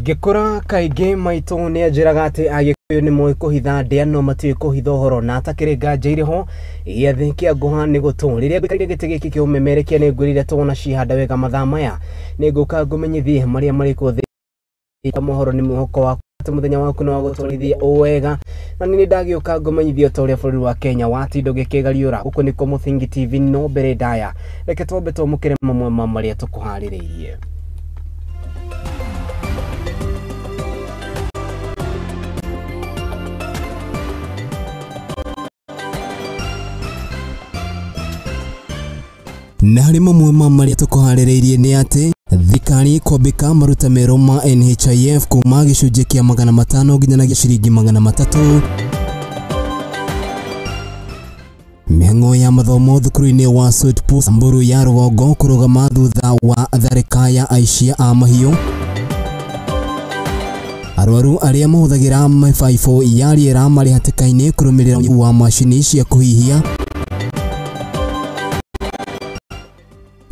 Ngĩkũra kaingĩ maitũ nĩ anjĩraga atĩ Agĩkũyũ nĩ moĩ kũhitha ndĩa no matiũĩ kũhitha ũhoro, na atakĩrĩ nganja irĩ ho gĩathĩ kĩa ngũha nĩ gũtũ. Rĩrĩa ngũikarire gĩtĩ gĩkĩ kĩa ũmemerekia nĩ ngwĩrire tũwona cihanda wega mathaa maya nĩ ngũka ngũmenyithie marĩa marĩ kuo thĩinĩ wa mohoro. Nĩ mwĩhoko wakwa atĩ mũthenya waku nĩ wagũtwarithia o wega, na nĩ ndagĩũka ngũmenyithie ta ũrĩa bũrũri wa Kenya watinda ũgĩkĩgariũra. Gũkũ nĩkuo Mũthingi TV, no mbere ndaya reke twambe twamũkĩre mamwe ma marĩa tũkũharĩrĩirie. Na harĩ mamwe ma marĩa tũkũharĩrĩirie nĩ atĩ thirikari kwambĩka maruta merũ ma NHIF kuma gĩcunjĩ kĩa 500 nginya ciringi 300. Mĩhang'o ya mathomo thukuru-inĩ wa Sweetpool Samburu ya rũgongo kũrũgama thutha wa tharĩka ya aici a mahiũ. Arwaru arĩa mahũthagĩra mĩbaibũ ya rĩera marĩ hatĩka-inĩ kũrũmĩrĩra wa macini cia kũhihia.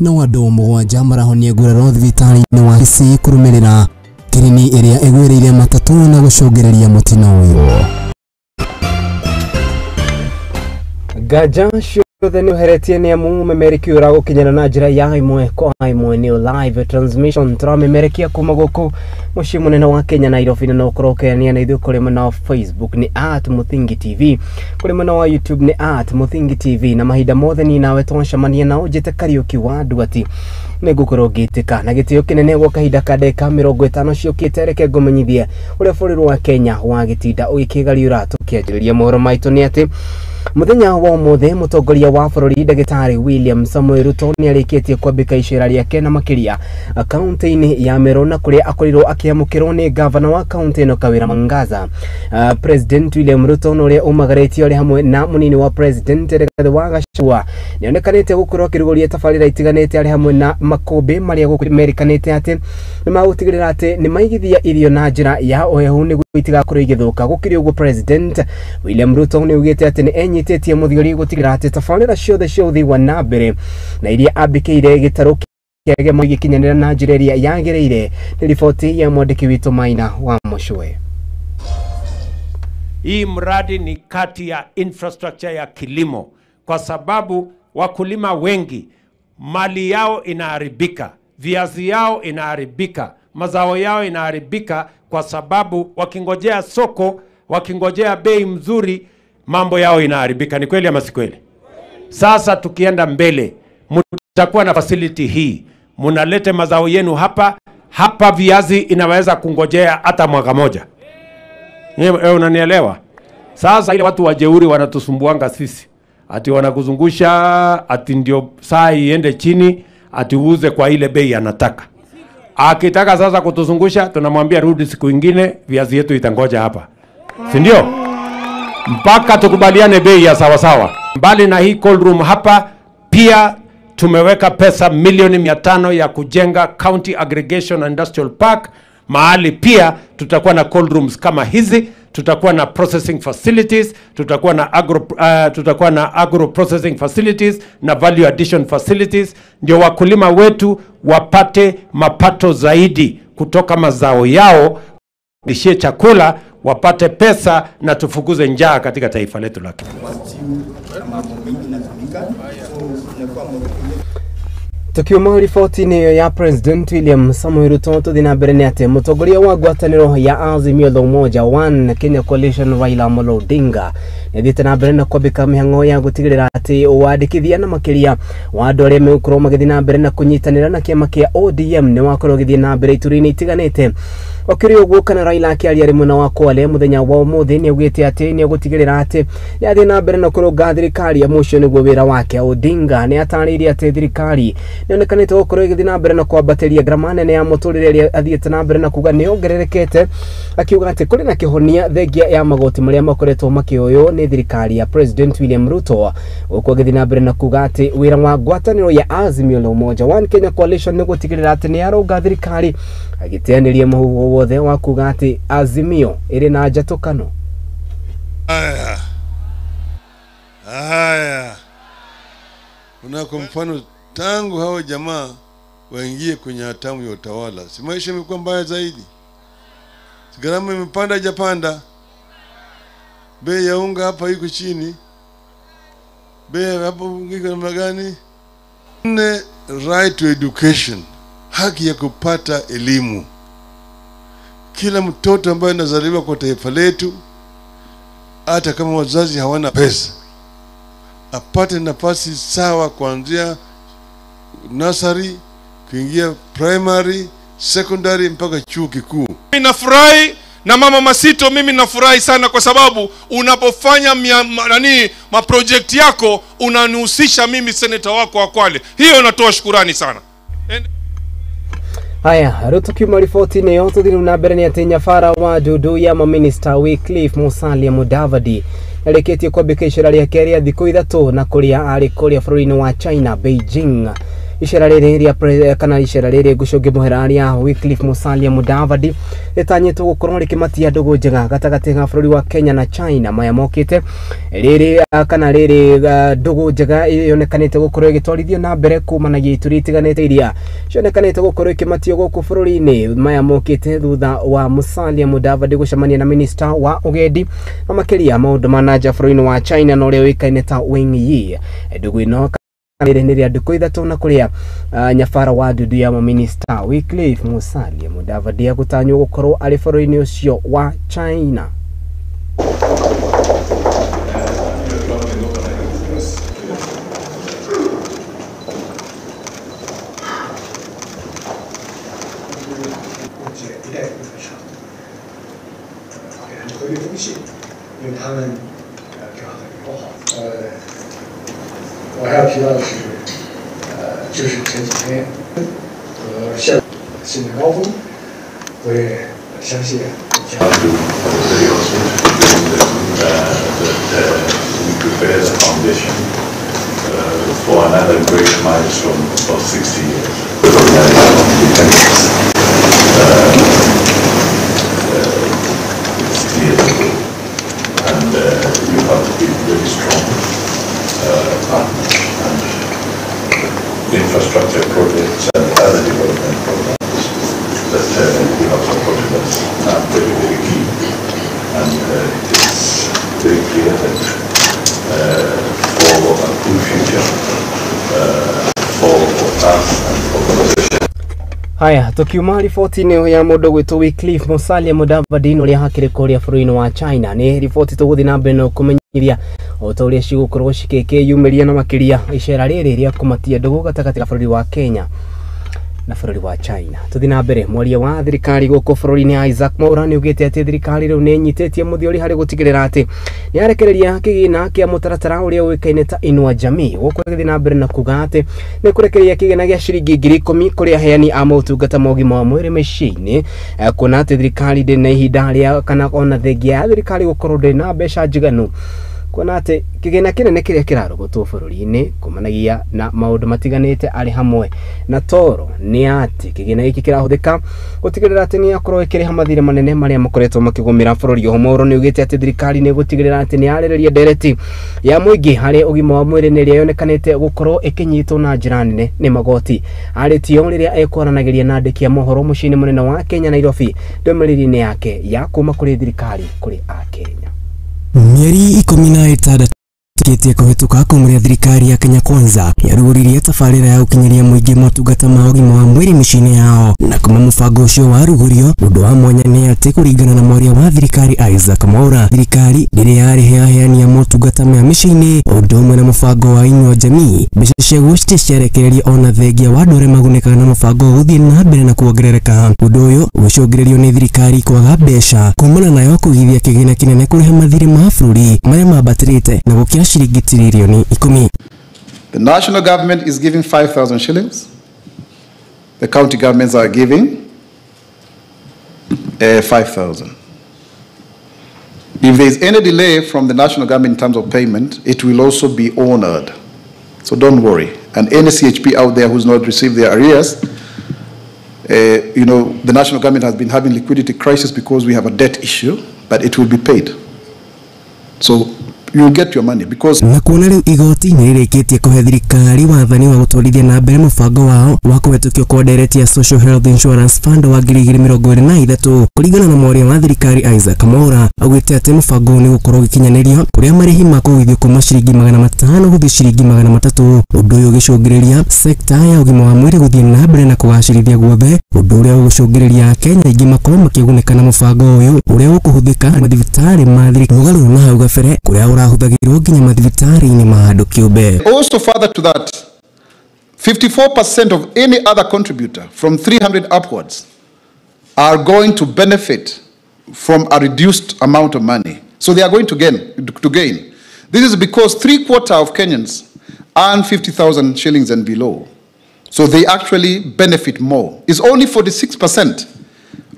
No andũ 7 marahonia nguraro thibitarĩ-inĩ wa Kisii kũrũmĩrĩra kirini ĩrĩa ĩgwĩrĩire matatũ na gũcũngĩrĩria mũtino ũyũ. Nganja ciothe nĩ ũheretie nĩ amu ũmemerekia ũragũkinyĩra na njĩra ya ĩmwe kwa ĩmwe nĩ live transmission. Tũramemerekia kuma gũkũ mũciĩ mũnene wa Kenya Nairobi, na no ũkorwo ũkĩania na ithuĩ kũrĩ mwena wa Facebook nĩ @Mũthingi TV, kũrĩ mwena wa YouTube nĩ @Mũthingi TV, na mahinda mothe niĩ nawe twacemania nao njĩte Kariũki wa Nduati nĩ ngũkorwo ngĩtĩka na gĩtĩo kĩnene gwa kahinda ka ndagĩka 50 ciũkĩte. Reke ngũmenyithie ũrĩa bũrũri wa Kenya wagĩtinda ũgĩkĩgariũra. Tũkĩanjĩrĩria mohoro maitũ nĩ atĩ mũthenya wa ũmũthĩ mũtongoria wa bũrũri ndagĩtarĩ William Samoei Ruto nĩ arĩkĩtie kwambĩka icera rĩake na makĩria kaunti-inĩ ya Meru, na kũrĩa akorirwo akĩamũkĩrwo nĩ gavana wa kaunti ĩno Kawĩra Mwangaza. President William Ruto na ũrĩa umagarĩtio arĩ hamwe na mũnini wa President Rigathĩ wa Gachagua nĩonekanĩte gũkorwo akĩrugũria tabarĩra itiganĩte arĩ hamwe na makũmbĩ marĩa gũkũ merĩkanĩte atĩ nĩ magũtigĩrĩra atĩ nĩ maigithia irio na njĩra ya ũhehu nĩguo itigakorwo igĩthũka. Gũkĩrĩ ũguo, President William Ruto nĩ augĩte atĩ nĩ enyitĩtie mũthiori gũtigĩrĩra atĩ tabarĩra ciothe cia ũthii wa na mbere na iria ambĩkĩire gĩtarũ kĩagema igĩkinyanĩra na njĩra ĩrĩa yagĩrĩire. Nĩ riboti ya mwandĩki witũ Maina wa Mũcwe. Hii mradi ni kati ya infrastructure ya kilimo, kwa sababu wakulima wengi mali yao inaharibika, viazi yao inaharibika, mazao yao inaharibika, kwa sababu wakingojea soko, wakingojea bei mzuri, mambo yao inaharibika. Ni kweli ama si kweli? Sasa tukienda mbele, mtakuwa na facility hii, mnalete mazao yenu hapa hapa. Viazi inaweza kungojea hata mwaka moja. Wewe unanielewa? Sasa ile watu wajeuri wanatusumbuanga sisi, ati wanakuzungusha, ati ndio saa iende chini, ati uuze kwa ile bei anataka. Akitaka sasa kutuzungusha, tunamwambia rudi siku ingine, viazi yetu itangoja hapa, si ndio? Mpaka tukubaliane bei ya sawa sawa. Mbali na hii cold room hapa, pia tumeweka pesa milioni 500 ya kujenga County Aggregation and Industrial Park, mahali pia tutakuwa na cold rooms kama hizi, tutakuwa na processing facilities, tutakuwa na agro, tutakuwa na agro processing facilities na value addition facilities, ndio wakulima wetu wapate mapato zaidi kutoka mazao yao, lishie chakula, wapate pesa na tufukuze njaa katika taifa letu la Kenya. Tukiuma riboti-inĩ ĩyo ya President William Samoei Ruto, tũthiĩ na mbere nĩ atĩ mũtongoria wa ngwatanĩro ya Azimio la Umoja One Kenya Coalition Raila Amolo Odinga nĩ athiĩte na mbere na kwambĩka mĩhang'o ya gũtigĩrĩra atĩ wandĩkithia na makĩria wa andũ arĩa megũkorwo magĩthiĩ na mbere na kũnyitanĩra na kĩama kĩa ODM nĩ wakorwo ũgĩthiĩ na mbere ituri-inĩ itiganĩte. Wakĩrĩ ũguo, kana Raila akĩaria arĩ mwena wa Kwale mũthenya wa ũmũthĩ nĩ augĩte atĩ nĩ egũtigĩrĩra atĩ nĩ athiĩ na mbere na kũrũnga thirikari amu ũcio nĩguo wĩra wake. Odinga nĩ atarĩirie atĩ thirikari nĩonekanĩte gũkorwo ĩgĩthiĩ na mbere na kwambatĩria ngarama nene ya mũtũrĩre ĩrĩa athiĩte na mbere na kuga nĩ yongererekete, akiuga atĩ kũrĩ na kĩhonia thengia ya magoti marĩa makoretwo makĩoywo nĩ thirikari ya President William Ruto, gũkũ agĩthiĩ na mbere na kuga atĩ wĩra wa ngwatanĩro ya Azimio la Umoja One Kenya Coalition nĩ gũtigĩrĩra atĩ nĩ yarũnga thirikari, agĩteanĩria mũhuhu wothe wa kuga atĩ Azimio ĩrĩ na njatũkano. Haya, haya, kwa mfano tangu hao jamaa waingie kwenye hatamu ya utawala, si maisha imekuwa mbaya zaidi? Gharama imepanda haijapanda? Bei ya unga hapa iko chini. Bei hapo iko namna gani? Nne, right to education, haki ya kupata elimu. Kila mtoto ambaye anazaliwa kwa taifa letu, hata kama wazazi hawana pesa, apate nafasi sawa kuanzia nursery kuingia primary, secondary mpaka chuo kikuu. Mimi nafurahi na mama Masito, mimi nafurahi sana kwa sababu unapofanya maproject yako unanihusisha mimi senator wako wa Kwale. Hiyo natoa shukurani sana. Haya, rĩu tũkiuma riboti-inĩ ĩyo tũthiĩ na mbere nĩ atĩ nyabara wa ndundu ya maminista Wycliffe Musalia Mudavadi nĩarĩkĩtie kwambĩka icera rĩake rĩa thikũ 3 na kũrĩa arĩ kũrĩa bũrũri-inĩ wa China Beijing. Icera rĩrĩ rĩa kana icera rĩrĩ ngũcũngĩ mũhera rĩa Wycliffe Musalia Mudavadi rĩtanyĩtwo gũkorwo rĩkĩmatia ndũgũ njega gatagatĩ ga bũrũri wa Kenya na China. Maya mokĩte rĩrĩ kana rĩrĩ ndũgũ njega yonekanĩte gũkorwo ĩgĩtwarithio na mbere kumanagia ituri itiganĩte iria cionekanĩte gũkorwo ĩkĩmatio gũkũ bũrũri-inĩ. Maya mokĩte thutha wa Musalia Mudavadi gũcemania na minista wa ũgendi na makĩria maũndũ ma nanja bũrũri-inĩ wa China na ũrĩa ũĩkaine ta Wang Yi. Ndũgũ ĩno rĩrĩ nĩ rĩa ndukũ 3 na kũrĩa nyabara wa ndundu ya maminista Wycliffe Musalia Mudavadi agũtanywo gũkorwo arĩ bũrũri-inĩ ũcio wa China. 我还要提到的是，就是前几天和下新的高峰，我也相信。 We prepare the foundation for another great milestone of 60 years. 60 years ago, and you have been very strong partners and infrastructure projects and other development programs that you have supported us are very, very key. And it is very clear that for a good future for us and for the nation. Haya, tukiuma riboti-inĩ ya mũndũ gwĩtwo Wycliffe Musalia Mudavadi ũrĩa hakĩrĩ kũrĩa bũrũri-inĩ wa China, nĩ riboti tũgũthiĩ na mbere na kũmenyithia o ta ũrĩa cigũkorwo cikĩyumĩria na makĩria icera rĩrĩ rĩa kũmatia ndũgũ gatagatĩ ga bũrũri wa Kenya na bũrũri wa China. Tũthiĩ na mbere, mwaria wa thirikari gũkũ bũrũri-inĩ Isaac Mwaura nĩaugĩte atĩ thirikari rĩu nĩ ĩnyitĩtie mũthiori harĩ gũtigĩrĩra atĩ nĩyarekereria kĩgĩna kĩa mũtaratara ũrĩa ũĩkaine ta Inua Jamii, gũkũ ĩgĩthiĩ na mbere na kuga atĩ nĩ kũrekereria kĩgĩna gĩa ciringi 10,000 kũrĩ aheani a motungata ma ũgima wa mwĩrĩ mĩciĩ-inĩ, kuona atĩ thirikari ndĩrĩ na ihinda rĩa kana ona thengia ya thirikari gũkorwo ndĩrĩ na mbeca njiganu, kuona atĩ kĩgĩna kĩnene kĩrĩa kĩrarogotwo bũrũri-inĩ kumanagia na maũndũ matiganĩte arĩ hamwe na toro nĩ atĩ kĩgĩna gĩkĩ kĩrahũthĩka gũtigĩrĩra atĩ nĩ yakorwo ĩkĩrĩha mathirĩ manene marĩa makoretwo makĩgũmĩra bũrũri. Oho Mwaura nĩ augĩte atĩ thirikari nĩ ĩgũtigĩrĩra atĩ nĩ yarĩrĩria ndereti ya mũingĩ harĩ ũgima wa mwĩrĩ na ĩrĩa yonekanĩte gũkorwo ĩkĩnyitwo na njĩra nene nĩ magoti. Arĩtio rĩrĩa ekwaranagĩria na andĩki a mohoro mũciĩ-inĩ mũnene wa Kenya Nairobi, ndũmĩrĩri-inĩ yake ya kuma kũrĩ thirikari kũrĩ Akenya. Mĩeri 16 ĩrĩkĩtie kũhĩtũka kuma thirikari ya Kenya Kwanza yarugũririe tabarĩra ya gũkinyĩria mũingĩ motungata ma ũgima wa mwĩrĩ mĩciĩ-inĩ yao, na kuma mũbango ũcio warugũrio, ũndũ wa mwanya nĩ atĩ kũringana na mwaria wa thirikari Isaac Mwaura, thirikari ndĩrĩ yarĩhe aheani a motungata ma mĩciĩ-inĩ ũndũ ũmwe na mũbango wa Inua Jamii. Mbeca ciaguo citirĩ ciarekererio ona thengia wa andũ arĩa magunĩkaga na mũbango gũthiĩ na mbere na kuongerereka. Ũndũ ũyũ ũgĩcũngĩrĩrio nĩ thirikari kwaga mbeca kumana nayo kũgithia kĩgĩna kĩnene kũrĩha mathirĩ ma bũrũri marĩa mambatĩrĩte na gũkĩra ciringi tiririoni 10. The national government is giving 5,000 shillings. The county governments are giving 5,000. If there is any delay from the national government in terms of payment, it will also be honored. So don't worry. And any CHP out there who's not received their arrears, you know, the national government has been having liquidity crisis because we have a debt issue, but it will be paid. So You get your money because na kuona riu igoti nĩ rĩrĩkĩtie kũhe thirikari wathani wa gũtwarithia na mbere mũbango wao wa kũhetũkio kwa ndereti ya Social Health Insurance Fund wa 2023 kũringana na mwaria wa thirikari Isaac Mwaura augĩte atĩ mũbango ũyũ nĩ ũgũkorwo ũgĩkinyanĩrio kũrĩa marĩhi ma kũgũithio kuma ciringi 500 gũthiĩ ciringi 300 ũndũ ũyũ ũgĩcũngĩrĩria sekta ya ũgima wa mwĩrĩ gũthiĩ na mbere na kũgacĩrithia guothe ũndũ ũrĩa ũgũcũngĩrĩria Akenya aingĩ makorwo makĩgunĩka na mũbango ũyũ ũrĩa ũkũhũthĩka mathibitarĩ ma thirikari mũgarũ na hau gabere kũrĩa ũrahũthagĩrwo nginya mathibitarĩ-inĩ ma andũ kĩũmbe. Also further to that, 54% of any other contributor from 300 upwards are going to benefit from a reduced amount of money. So they are going to gain. This is because 3/4 of Kenyans earn 50,000 shillings and below. So they actually benefit more. It's only 46%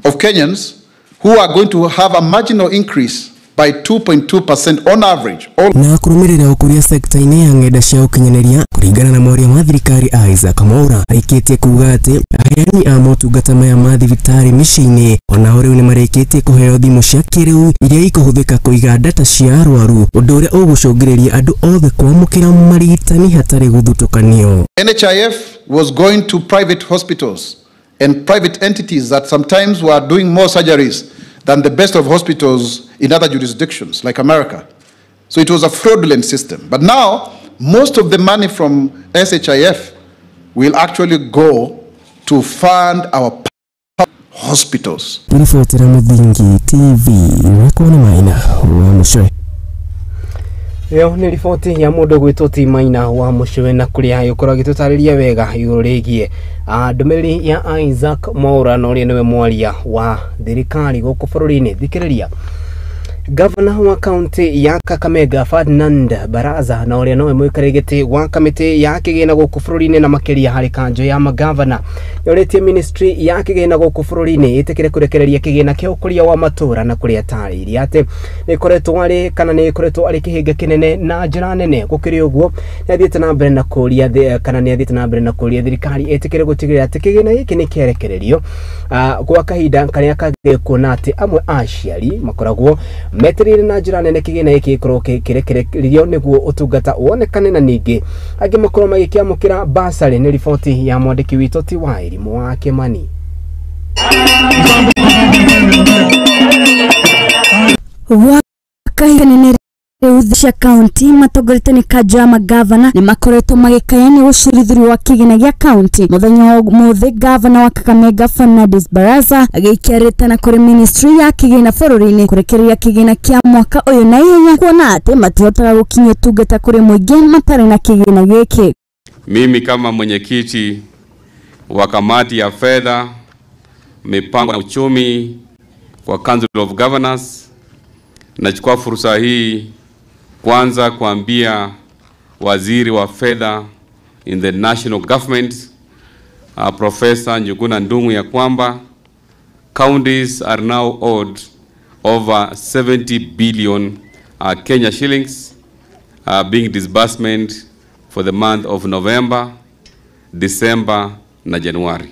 of Kenyans who are going to have a marginal increase by 2.2% on average. Na kũrũmĩrĩra ũkũria sekta-inĩ ya ng'enda cia ũkinyanĩria kũringana na mwaria wa thirikari Isaac Mwaura arĩkĩtie kuga atĩ aheani a motungata maya ma thibitarĩ mĩciĩ-inĩ onao rĩu nĩmarĩkĩtie kũheo thimũ cia kĩrĩu iria ikũhũthĩka kũiga data cia arwaru ũndũ ũrĩa ũgũcũngĩrĩria andũ othe kwamũkĩra marigitani hatarĩ gũthutũkanio. NHIF was going to private hospitals and private entities that sometimes were doing more surgeries than the best of hospitals in other jurisdictions like America. So it was a fraudulent system. But now, most of the money from SHIF will actually go to fund our hospitals. TV, Ĩyo nĩ riboti ya mũndũ gwĩtwo Ti Maina wa Mũcũwe na kũrĩa ĩkorwo agĩtũtarĩria wega igũrũ rĩgiĩ ndũmĩrĩri ya Isaac Mwaura na ũrĩa nĩwe mwaria wa thirikari gũkũ bũrũri-inĩ. Thikĩrĩria Gavana wa kaunti ya Kakamega Ferdinand Baraza na ũrĩa nowe mũikarĩri gĩtĩ wa kamĩtĩ ya kĩgĩna gũkũ bũrũri-inĩ na makĩria harĩ kanjũ ya magavana nĩorĩtie ministry ya kĩgĩna gũkũ bũrũri-inĩ ĩtĩkĩre kũrekereria kĩgĩna kĩa ũkũria wa matũra na kũrĩa atarĩirie atĩ nĩkoretwo arĩ kana nĩkoretwo arĩ kĩhĩnga kĩnene na njĩra nene. Gũkĩrĩ ũguo nĩathiĩte na mbere na kũria kana nĩathiĩte na mbere na kũria thirikari ĩtĩkĩre gũtigĩrĩra atĩ kĩgĩna gĩkĩ nĩkĩarekererio gwa kahinda karĩa kagĩrĩire kuona atĩ amwe a aciari makoragwo metereire na njĩra nene kĩgĩna gĩkĩ gĩkorwo kĩrekererio nĩguo ũtungata wonekane na ningĩ angĩ makorwo magĩkĩamũkĩra basarĩ. Nĩ riboti ya mwandĩki witũ Ti Wairimu wa Kĩmani. Rĩu cia kaunti matongoretio nĩ kanjũ ya magavana nĩ makoretwo magĩkaya nĩ ũcirithĩrio wa kĩgĩna gĩa kaunti. Mũthenya wa ũmũthĩ gavana wa Kakamega Fernandes Baraza agĩikia rĩtana kũrĩ ministry ya kĩgĩna bũrũri-inĩ kũrekereria kĩgĩna kĩa mwaka ũyũ na ihenya kuona atĩ matihotaga gũkinyia ũtungata kũrĩ mũingĩ matarĩ na kĩgĩna gĩkĩ. Mimi kama mwenyekiti wa kamati ya fedha, mipango na uchumi kwa Council of Governors, nachukua fursa hii kwanza kuambia waziri wa fedha in the national government Professor Njuguna Ndung'u ya kwamba counties are now owed over 70 billion Kenya shillings being disbursement for the month of November, December na January.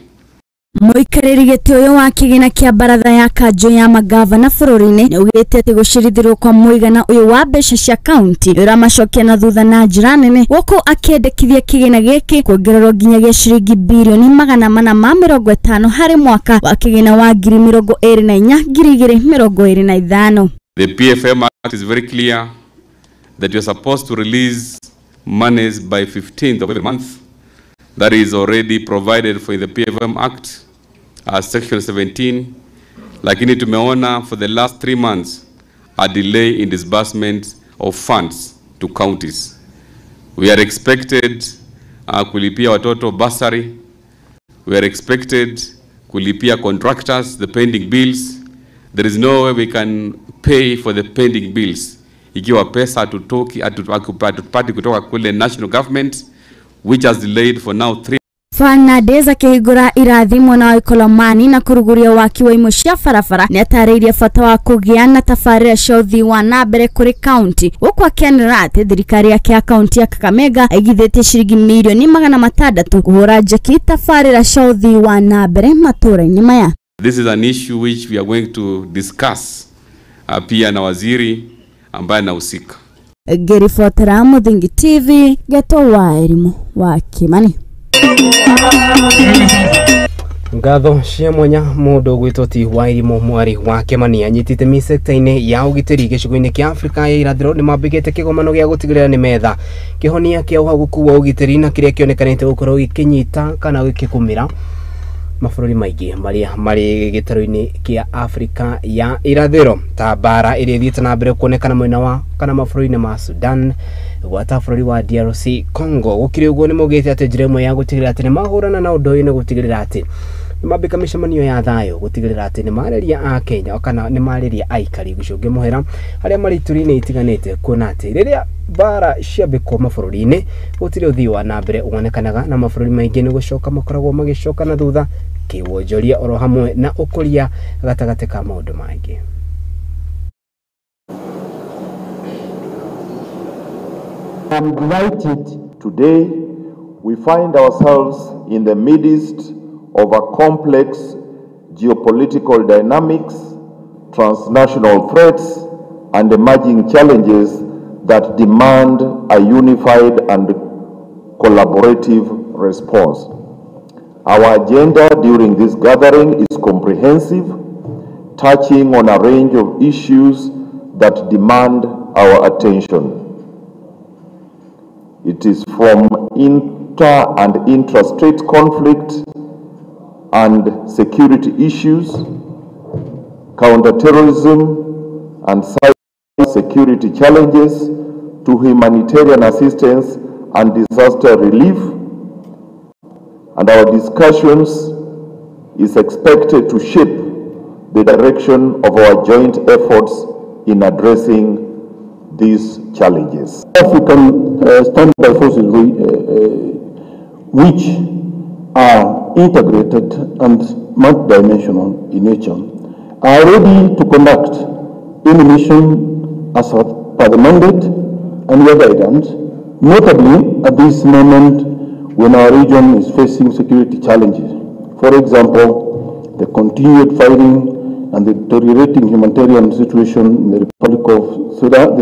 Mũikarĩri gĩtĩ ũyũ wa kĩgĩna kĩa baratha ya kanjũ ya magavana bũrũri-inĩ nĩaugĩte atĩ gũcirithĩrwo kwa mũigana ũyũ wa mbeca cia kaunti nĩũramacokia na thutha na njĩra nene gũkũ akĩendekithia kĩgĩna gĩkĩ kuongererwo nginyagia ciringi birioni 450 harĩ mwaka wa kĩgĩna wa 2024 2025. The PFM Act is very clear that you are supposed to release monies by 15th of every month. That is already provided for in the PFM Act, Section 17. Lakini tumeona for the last 3 months a delay in disbursement of funds to counties. We are expected kulipia watoto bursary. We are expected kulipia contractors the pending bills. There is no way we can pay for the pending bills ikiwa pesa hatupati kutoka kule national government, which has delayed for now 3. Fernandez akĩhingũra irathi mwena wa Ikolomani na kũrugũria waki wa imwe cia barabara nĩatarĩirie bata wa kũgĩa na tabarĩra cia ũthii wa na mbere kũrĩ kaunti gũkũ akĩanĩrĩra atĩ thirikari yake ya kaunti ya Kakamega ĩigithĩtie ciringi mirioni 600 kũhũra njeki tabarĩra cia ũthii wa na mbere matũũra-inĩ maya. This is an issue which we are going to discuss pia na waziri ambaye anahusika. Ngĩribotera Muthingi TV Geto wa Elimu wa Kimani. Ngatho cia mwanya mundu gwitwo ti Wairimu mwari wa Kimani anyitite mi sekta-inĩ ya ũgitĩri gĩcigo-inĩ kĩa Afrika ya irathĩro nĩ mambĩkĩte kĩgomano gĩa gũtigĩrĩra nĩ metha kĩhonia kĩa ũhagũku wa ũgitĩri na kĩrĩa kĩonekanĩte gũkorwo gĩkĩnyita kana gĩkĩgũmĩra mabũrũri maingĩ marĩa marĩ gĩtarũ-inĩ kĩa Afrika ya irathĩro ta mbara ĩrĩa ĩthiĩte na mbere kuonekana mwena wa kana mabũrũri-inĩ ma Sudan gwata bũrũri wa DRC Congo. Gũkĩrĩ ũguo nĩ maugĩte atĩ njĩra ĩmwe ya gũtigĩrĩra atĩ nĩ mahũrana na ũndũ ũyũ nĩ gũtigĩrĩra atĩ nĩ mambĩka mĩcemanio ya thayũ gũtigĩrĩra atĩ nĩ marĩria a Kenya kana nĩ marĩria aikari gũcũngĩ mũhera arĩa marĩ ituri-inĩ itiganĩte kuona atĩ rĩrĩa mbara ciambĩkwo mabũrũri-inĩ gũtirĩ ũthii wa na mbere wonekanaga na mabũrũri maingĩ nĩ gũcoka makoragwo magĩcoka na thutha kĩwonjoria oro hamwe na ũkũria gatagatĩ ka maũndũ mangĩ. I'm delighted today we find ourselves in the midst of a complex geopolitical dynamics, transnational threats, and emerging challenges that demand a unified and collaborative response. Our agenda during this gathering is comprehensive, touching on a range of issues that demand our attention. It is from inter and intrastate conflict and security issues, counterterrorism and cyber security challenges, to humanitarian assistance and disaster relief. And our discussions is expected to shape the direction of our joint efforts in addressing these challenges. African standby forces which are integrated and multidimensional in nature are ready to conduct any mission as per the mandate and your guidance, notably at this moment when our region is facing security challenges. For example, the continued fighting and the deteriorating humanitarian situation in the Republic of Sudan,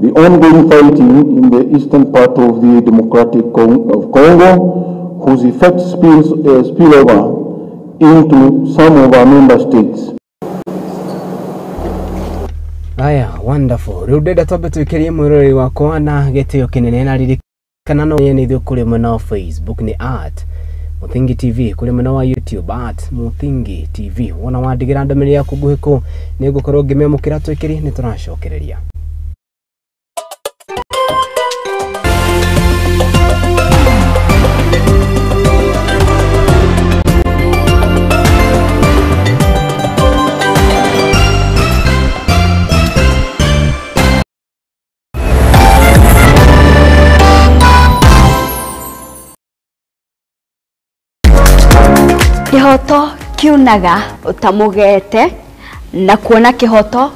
the ongoing fighting in the eastern part of the Democratic of Congo, whose effects spill over into some of our member states. Aya, wonderful. Rĩu ndĩrenda twambe twĩkĩrie mwĩroreri wakwa na gĩtĩo kĩnene na ririkana no nĩ ithuĩ kũrĩ mwena wa Facebook nĩ at Muthingi TV, kũrĩ mwena wa YouTube at Muthingi TV. Wona wandigĩra ndũmĩrĩri yaku nguhĩ kũ nĩ ngũkorwo ngĩmĩamũkĩra twĩkĩrie nĩ tũracokereria. Kihoto kiunaga utamugete na kuona kihoto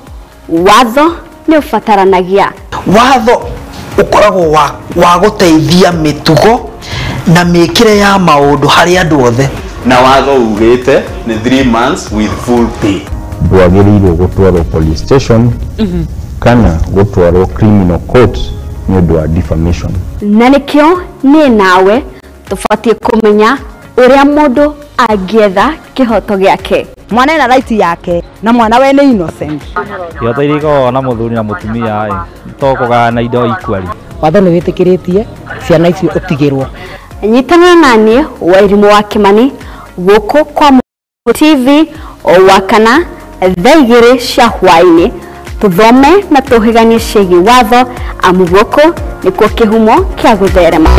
watho ni ubataranagia. Watho ukoragwo wa guteithia mitugo na mikire ya maundu hari andu othe. Na watho ugite ni 3 months with full pay. Ndwagĩrĩirwo gũtwarwo police station kana gũtwarwo criminal court nĩ ũndũ wa defamation. Na nikio niĩ nawe tũbatiĩ kũmenya ũrĩa mũndũ angĩetha kĩhoto gĩake. Mwana ena right yake na mwana we nĩ innocent. Kĩhoto iria ikoragwo na mũthuri na mũtumia ĩ to kũgayana indo equally. Watho nĩ wĩtĩkĩrĩtie ciana icio ũtigĩrwo. Nyitanĩra na niĩ Wairimu wa Kimani gũkũ kwa TV o wakana thaa 2 cia hwaĩ-inĩ tũthome na tũhĩganie ciĩgiĩ watho amu gũkũ nĩkuo kĩhumo kĩa gũtherema.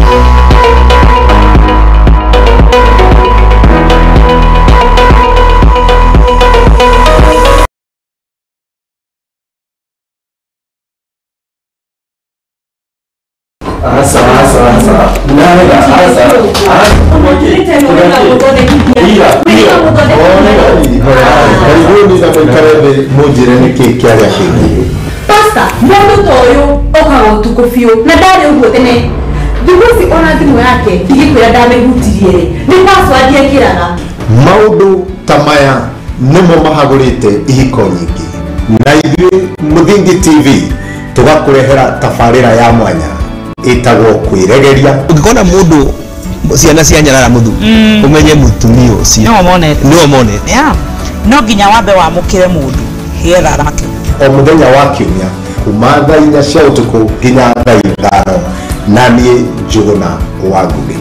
Pasta, mundu ta uyu okaga utuku biũ na ndarĩ ũguo tene. Thikũ ici ona thimũ yake ndigĩkwĩra ndamĩhutirie rĩ, nĩ password ekĩraga. Maũndũ ta maya nĩmo mahagũrĩte ihiko nyingĩ, na ithuĩ Muthingi TV Tũgakũrehera tabarĩra ya mwanya ĩtagwo kwĩregeria. Ũngĩkona mũndũ ciana cia nyarara mũthuri, ũmenye mũtumia ũcio nĩwe monete. No nginya wambe wamũkĩre mũndũ getha aramake. O mũthenya wa kiumia kuma thaa 4 cia ũtukũ nginya thaa 5, na niĩ Njũgũna wa Ngũgĩ.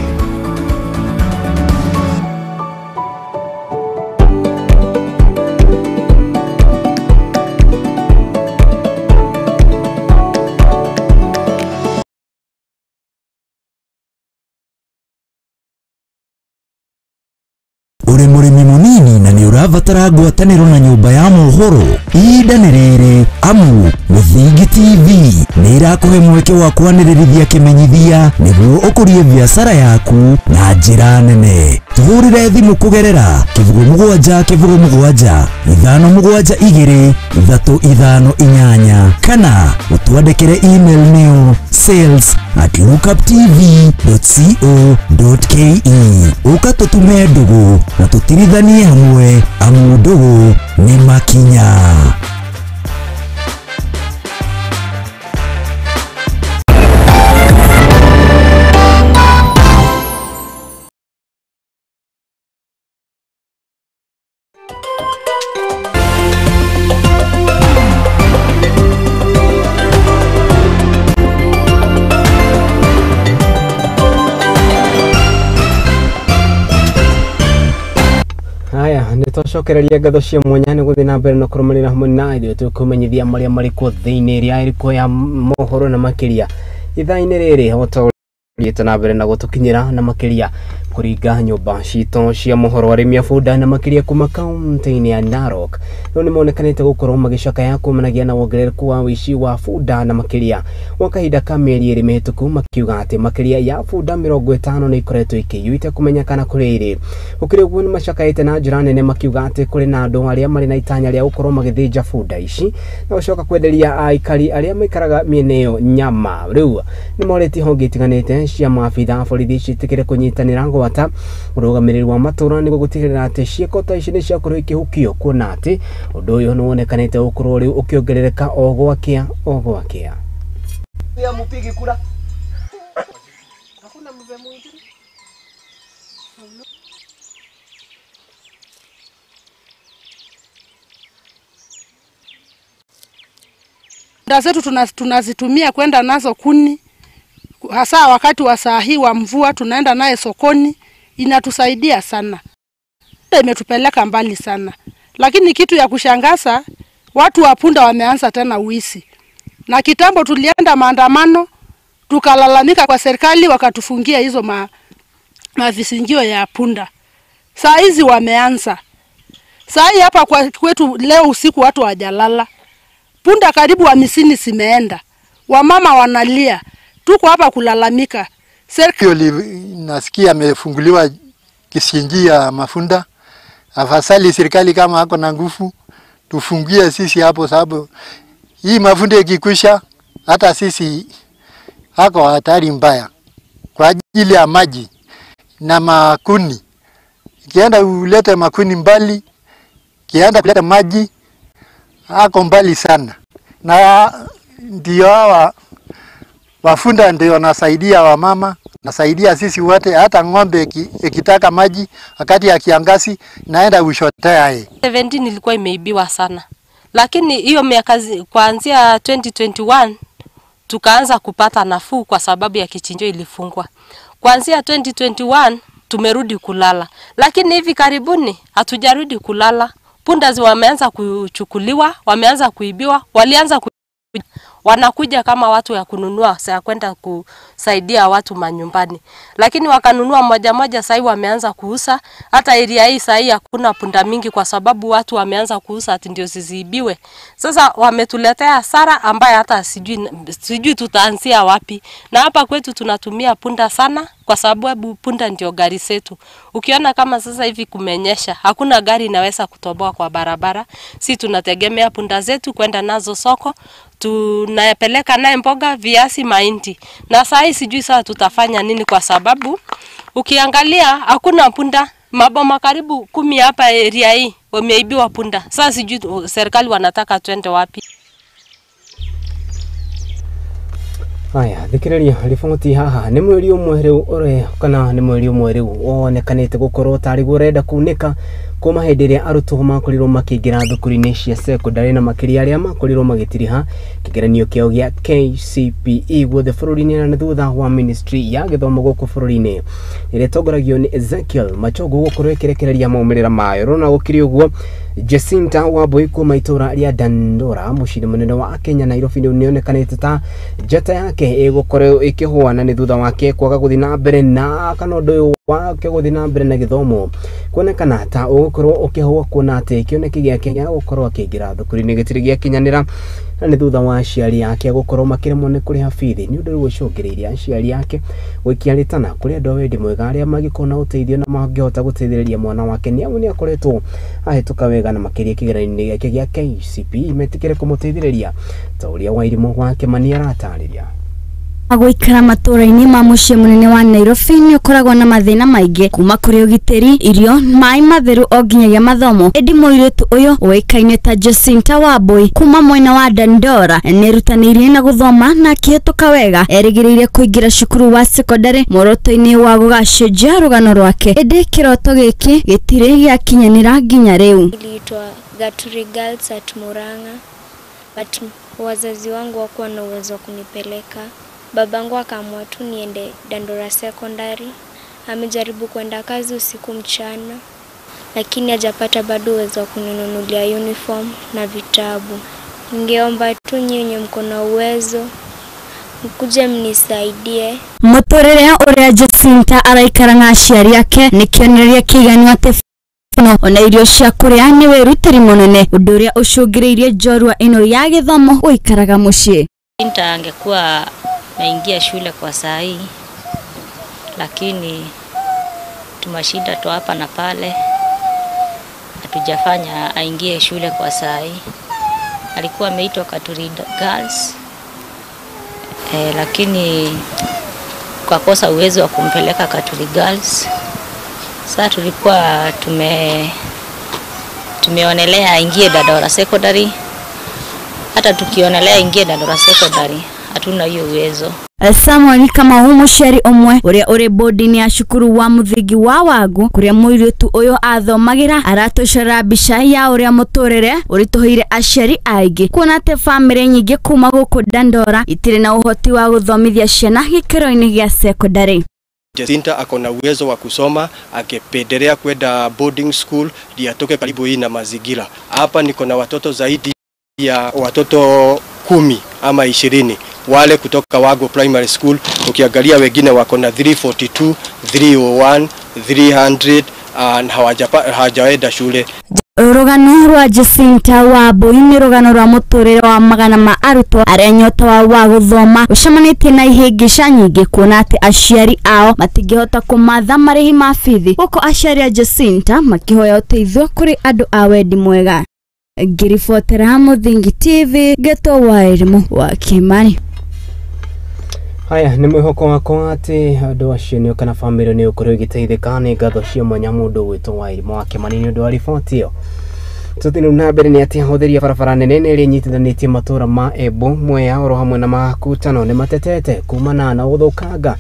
Uri mũrĩmi mũnini na nĩ ũrabatara ngwatanĩro na nyũmba ya mohoro, ihinda nĩ rĩrĩ amu Mũthingi TV nĩ ĩrakũhe mweke wa kwanĩrĩrithia kĩmenyithia nĩguo ũkũrie biacara yaku na njĩra nene. Tũhũrĩre thimũ kũgerera 07 07 572 358 kana ũtwandĩkĩre email nĩyo sales@lookuptv.co.ke. Ũka tũtume ndũgũ na tũtirithanie hamwe, amu ndũgũ nĩ makinya. Twacokereria ngatho cia mwanya nĩ gũthiĩ na mbere na kũrũmanĩra hamwe na ithuĩ tũkũmenyithia marĩa marĩ kuo thĩinĩ ĩrĩa ĩrĩ kuo ya mohoro na makĩria ithaa-inĩ rĩrĩ o ta ũrĩa na mbere na gũtũkinyĩra na makĩria kũringa nyũmba citũ cia mohoro. Arĩmi a bunda na makĩria kuma kaunti-inĩ ya Narok rĩu nĩ monekanĩte gũkorwo magĩcakaya kumanagia na wongerereku wa ũici wa bunda na makĩria gwa kahinda ka mĩeri 2 mĩhĩtũku, makiuga atĩ makĩria ya bunda 50 nĩ ikoretwo ikĩiywo itekũmenyekana kũrĩa irĩ. Gũkĩrĩ ũguo nĩ macakaĩte na njĩra nene makiuga atĩ kũrĩ na andũ arĩa marĩ na itanya rĩa gũkorwo magĩthĩnja bunda ici na gũcoka kwenderia aikari arĩa maikaraga mĩena ĩyo nyama. Rĩu nĩ morĩtie honge itiganĩte cia maabitha a borithi ciĩtĩkĩre kũnyitanĩra gwata mũrũgamĩrĩri wa matũra nĩguo gũtigĩrĩra atĩ ciĩko ta ici nĩ ciakorwo ikĩhukio, kuona atĩ ũndũ ũyũ nĩ wonekanĩte gũkorwo rĩu ũkĩongerereka o gwakĩa o gwakĩa. Mupigi kura. Hakuna mzee mwingine. Nda zetu tunazitumia kwenda nazo kuni, hasa wakati wa saa hii wa mvua tunaenda naye sokoni, inatusaidia sana. Imetupeleka mbali sana. Lakini kitu ya kushangaza, watu wa punda wameanza tena uisi. Na kitambo tulienda maandamano, tukalalamika kwa serikali, wakatufungia hizo mavisingio ya punda. Saa hizi wameanza. Saa hii hapa kwa kwetu leo usiku watu hawajalala. Punda karibu 50 zimeenda. Wamama wanalia. Tuko hapa kulalamika. Serikali nasikia amefunguliwa kisingi ya mafunda. Afasali serikali kama hako na nguvu tufungie sisi hapo, sababu hii mafunda ikikwisha hata sisi hako hatari mbaya kwa ajili ya maji na makuni. Kienda ulete makuni mbali, kienda kuleta maji hako mbali sana. Na ndio hawa wafunda ndio wanasaidia wamama, nasaidia sisi wote. Hata ng'ombe ikitaka maji wakati ya kiangazi naenda ushotea yeye. 17 ilikuwa imeibiwa sana. Lakini hiyo miaka kuanzia 2021 tukaanza kupata nafuu kwa sababu ya kichinjio ilifungwa. Kuanzia 2021 tumerudi kulala. Lakini hivi karibuni hatujarudi kulala. Punda wameanza kuchukuliwa, wameanza kuibiwa, walianza wanakuja kama watu ya kununua, ya kwenda kusaidia watu manyumbani. Lakini wakanunua moja moja, sasa wameanza kuuza. Hata area hii sasa hakuna punda mingi kwa sababu watu wameanza kuuza ati ndio zisiibiwe. Sasa wametuletea hasara ambayo hata sijui tutaanzia wapi. Na hapa kwetu tunatumia punda sana kwa sababu punda ndio gari zetu. Ukiona kama sasa hivi kumenyesha, hakuna gari inaweza kutoboa kwa barabara. Si tunategemea punda zetu kwenda nazo soko, tunapeleka naye mboga, viazi, mahindi. Na saa hii sijui sasa tutafanya nini kwa sababu ukiangalia hakuna punda. Maboma karibu 10 hapa area hii wameibiwa punda. Sasa sijui serikali wanataka twende wapi. Haya, thikĩrĩria riboti haha nĩ mweri ũmwe rĩu ũrĩa kana nĩ mweri ũmwe rĩu wonekanĩte gũkorwo tarĩ guo ũrenda kunĩka kuma hĩndĩ ĩrĩa arutwo makorirwo makĩingĩra thukuru-inĩ cia secondary na makĩria arĩa makorirwo magĩtiriha kĩgeranio kĩao gĩa KCPE guothe bũrũri-inĩ na nĩ thutha wa ministry ya gĩthomo gũkũ bũrũri-inĩ ĩrĩa ĩtongoragio nĩ Ezekiel Machogu gũkorwo ĩkĩrekereria maumĩrĩra mayo. Rona gũkĩrĩ ũguo, Jacinta Wambui kuma itũra rĩa Dandora mũciĩ mũnene wa Kenya Nairobi nĩonekanĩte ta njata yake ĩgũkorwo ĩkĩhũa na nĩ thutha wake kwaga gũthiĩ na mbere na kana ũndũ ũyũ wake gũthiĩ na mbere na gĩthomo kuonekana ta ũgũkorwo ũkĩhũa kuona atĩ kĩoneki gĩake gĩa gũkorwo akĩingĩra thukuru-inĩ gĩtirĩ gĩakinyanĩra na nĩ thutha wa aciari ake gũkorwo makĩremwo nĩ kũrĩha bithi nĩ ũndũ rĩu ũcũngĩrĩirie aciari ake gũikia rĩtana kũrĩ andũ a wendi mwega arĩa mangĩkorwo na ũteithio na mangĩhota gũteithĩrĩria mwana wake nĩ amu nĩ akoretwo ahĩtũka wega na makĩria kĩgeranio-inĩ gĩake gĩa KCPE metĩkĩre kũmũteithĩrĩria ta ũrĩa Wairimũ wa Kĩmani aratarĩria. Gũikara matũũra-inĩ ma mũciĩ mũnene wa Nairobi nĩ ũkoragwo na mathĩna maingĩ kuma kũrĩ ũgitĩri, irio, maĩ matheru o nginyagia mathomo. Ĩndĩ mũirĩtu ũyũ ũĩkaine ta Jacinta Wambui kuma mwena wa Dandora nĩerutanĩirie na gũthoma na akĩhĩtũka wega. Erĩgĩrĩire kũingĩra cukuru wa secondary muoroto-inĩ wa gũgacenjia rũgano rwake, ĩndĩ kĩroto gĩkĩ gĩtirĩ gĩakinyanĩra nginya rĩu. Niliitwa Gaturi Girls at Murang'a, but wazazi wangu hawakuwa na uwezo wa kunipeleka. Babangu akaamua tu niende Dandora Secondary. Amejaribu kwenda kazi usiku mchana, lakini hajapata bado uwezo wa kuninunulia uniform na vitabu. Ningeomba tu nyinyi mko na uwezo mkuje mnisaidie. Mũtũrĩre ũrĩa Jacinta araikara na aciari ake nĩ kĩonereria kĩiganu atĩ ona irio cia kũrĩa nĩ wĩrutĩri mũnene, ũndũ ũrĩa ũcũngĩrĩirie njorua ĩno ya gĩthomo gũikaraga mũciĩ. Jacinta angekuwa naingia shule kwa saa hii, lakini tumashida tu hapa na pale, hatujafanya aingie shule kwa saa hii. Alikuwa ameitwa Katuri Girls, lakini kwa kosa uwezo wa kumpeleka Katuri Girls. Sasa tulikuwa tumeonelea aingie Dandora Secondary. Hata tukionelea aingie Dandora Secondary hatuna hiyo uwezo. Samuel Kamau mũciari ũmwe ũrĩa ũrĩ bodi-inĩ ya cukuru wa mũthingi wa Wagu kũrĩa mũirĩtu ũyũ athomagĩra aratũcora mbica ya ũrĩa mũtũrĩre ũritũhĩire aciari aingĩ kuona atĩ bamĩrĩ nyingĩ kuma gũkũ Dandora itirĩ na ũhoti wa gũthomithia ciana gĩkĩro-inĩ gĩa secondary. Jacinta ako na uwezo wa kusoma, angependelea kwenda boarding school ndiye atoke karibu hii na mazingira. Hapa niko na watoto zaidi ya watoto 10 ama 20 wale kutoka Wago Primary School. Ukiangalia wengine wako na 342, 301, 300 na hawajaenda shule. Rũgano rwa Jacinta Wambui nĩ rũgano rwa mũtũrĩre wa magana ma arutwo arĩa nyota wao wa gũthoma ũcemanĩtie na ihĩngĩca nyingĩ kuona atĩ aciari ao matingĩhota kũmatha marĩhi ma bithi, gũkũ aciari a Jacinta makĩhoya ũteithio kũrĩ andũ a wendi mwega. Ngĩribotera Mũthingi TV, Geto Wairimũ wa Kĩmani. Haya, nĩ mwĩhoko wakwa atĩ andũ acio nĩ kana bamĩrĩ nĩ ũkorwo ĩgĩteithĩka. Nĩ ngatho cia mwanya mũndũ ũgwĩtwo Wairimũ wa Kĩmani nĩ ũndũ wa riboti ĩyo. Tũthiĩ na mbere nĩ atĩ ahũthĩri a barabara nene ĩrĩa ĩnyitithanĩtie matũũra ma Embu, Mwea oro hamwe na Makutano nĩ matetete kumana na gũthũkanga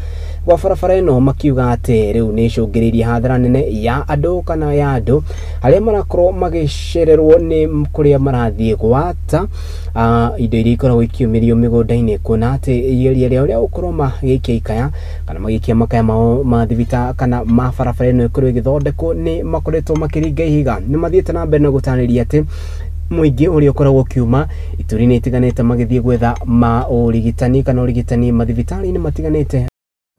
gwa barabara ĩno, makiuga atĩ rĩu nĩ ĩcũngĩrĩirie hathara nene ya andũ kana ya andũ arĩa marakorwo magĩcererwo nĩ kũrĩa marathiĩ gwata indo iria ikoragwo ikiumĩrio mĩgũnda-inĩ, kuona atĩ igeria rĩao rĩa gũkorwo magĩikia ikaya kana magĩikia makaya mao ma thibita kana ma barabara ĩno ĩkorwo ĩgĩthondekwo nĩ makoretwo makĩringa ihiga. Nĩ mathiĩte na mbere na gũtarĩria atĩ mũingĩ ũrĩa ũkoragwo ũkiuma ituri-inĩ itiganĩte magĩthiĩ gwetha ma ũrigitani kana ũrigitani mathibitarĩ-inĩ matiganĩte